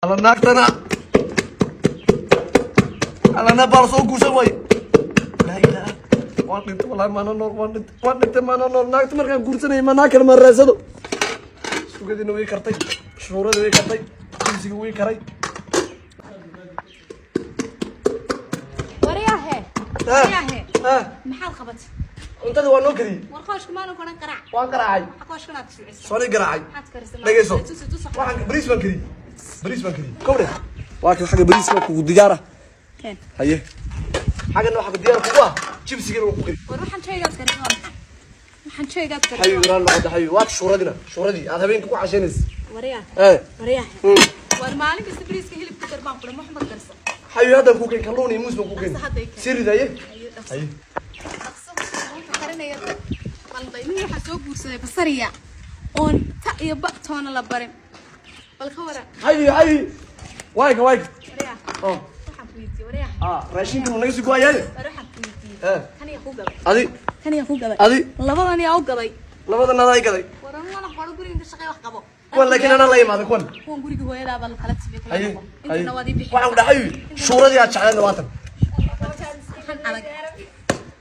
Alla naagtana, alla naa baal soo guursan waay. Laa ilaaha, waan dhintay wallahi, maana nool, waan dhintay, waan dhintay, maana nool. Naagta markaan guursanayay ma naag kale ma raadsado. Sugadiina way kartay, shuuradii way kartay, jibsigii way karay. Waryahe, waryahe. Ah. Maxaad qabatay? Cuntadii waa noo kariyey. War qooshka maanu koran qaraac. Waan garaacay. Qooshkanaad suucisay. Soonay garaacay. Maxaad karisay? Dhegeyso. Tusi, tusi. Waxaan bariis baan kariyey, bariis baan kariyey. Kowdhe, waa kan xagga bariiska kugu diyaara. Keen. Haye, xaggana waxaa diyaar kugu ah jibsigana waa ku kariyey. War waxaan shaygaad karisay waa maxay? Waxaan shaygaad Xayu karisay. Iraan noqota xayu, waad shuuradina, shuuradii aad habeenka ku cashaynaysa. Waryahe. Ee. Waryahe, war maalin kasta bariiska hilibka dar baan kula Maxamed karsa. Xayu, haddaan kuu keen kalluun iyo muus baan kuu keen. Dhaqso hadda ii keen. Sii ridaye. Haye, dhaqso. Haye. Dhaqso wuxuu karinaya qalday. Nin waxaa soo guursaday basariya oon ta iyo ba toona la barin. Bal ka waran? Xayu, xayu, waayka, waayka. Waryahe. Oh. Waxaan ku weydiiyey, waryahe. Ah, raashinkan uu naga sii go-ayaye. War waxaan ku weydiiyey. Ee. Kan yaa ku gaday? Adi. Kan yaa ku gaday? Adi. Labadan yaa u gaday? Labadan adaa i gaday. Waran wana hore guriga ka shaqeey, wax qabo. Kuwan laakiin anaa la imaaday kuwan. Kuwan guriga hooyadaa baa la kala timi kala Haye. noqo. Haye. Intana waad ii bixi. Waxaan ku dhahay, shuuradii aad jecleedna waatan. Waxaan adag,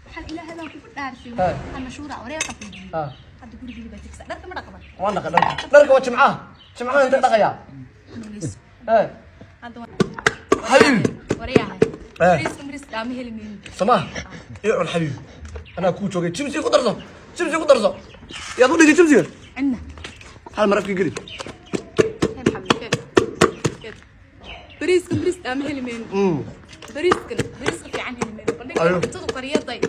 waxaan Ilaahay baan kugu dhaarshay. Haa. Waxaan mashhuura, waryaa, waxaan ku weydiiyey. Ah. Hadda gurigii baa tegsa, dharka ma dhaqda? Waan dhaqa dharka, dharka waa jimcaha, jimcaha inta dhaqayaa. Xanuunayso. Ee. Hadda Xabiibi. Waryahay. Eh. Bariiska bariis dhaama heli mayno. Samaha ii cun xabiibi, anaa kuu joogay. Jibsi ku darso, jibsi ku darso. Yaad u dhigay jibsiga? Cinna. Hal mar afka geli. Keen xabiib, keen, keen. Bariiska bariis dhaama heli mayno. Bariiskan bariiska fiican heli mayno. Bandhiga Ayo. Cuntadu kariyaday.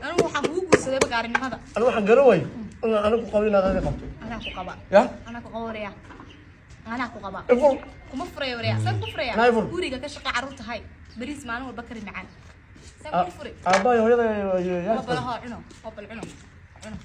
Anigu waxaan kugu guursaday bagaarinimada. Anigu waxaan garan waayey inaan anigu qabo inaad adiga qabto. Anaa ku qaba. Ya. Anaa ku qaba, waryaa, anaa ku qaba. Ifur. Kuma furayo, waryaa, saan ku furaya? Naa ifur. Guriga ka shaqa, carruur tahay, bariis maalin walba kari macaan, saan ku furi? Aabbahay, hooyada. Oo bal hoo cuno, oo bal cuno, cuno.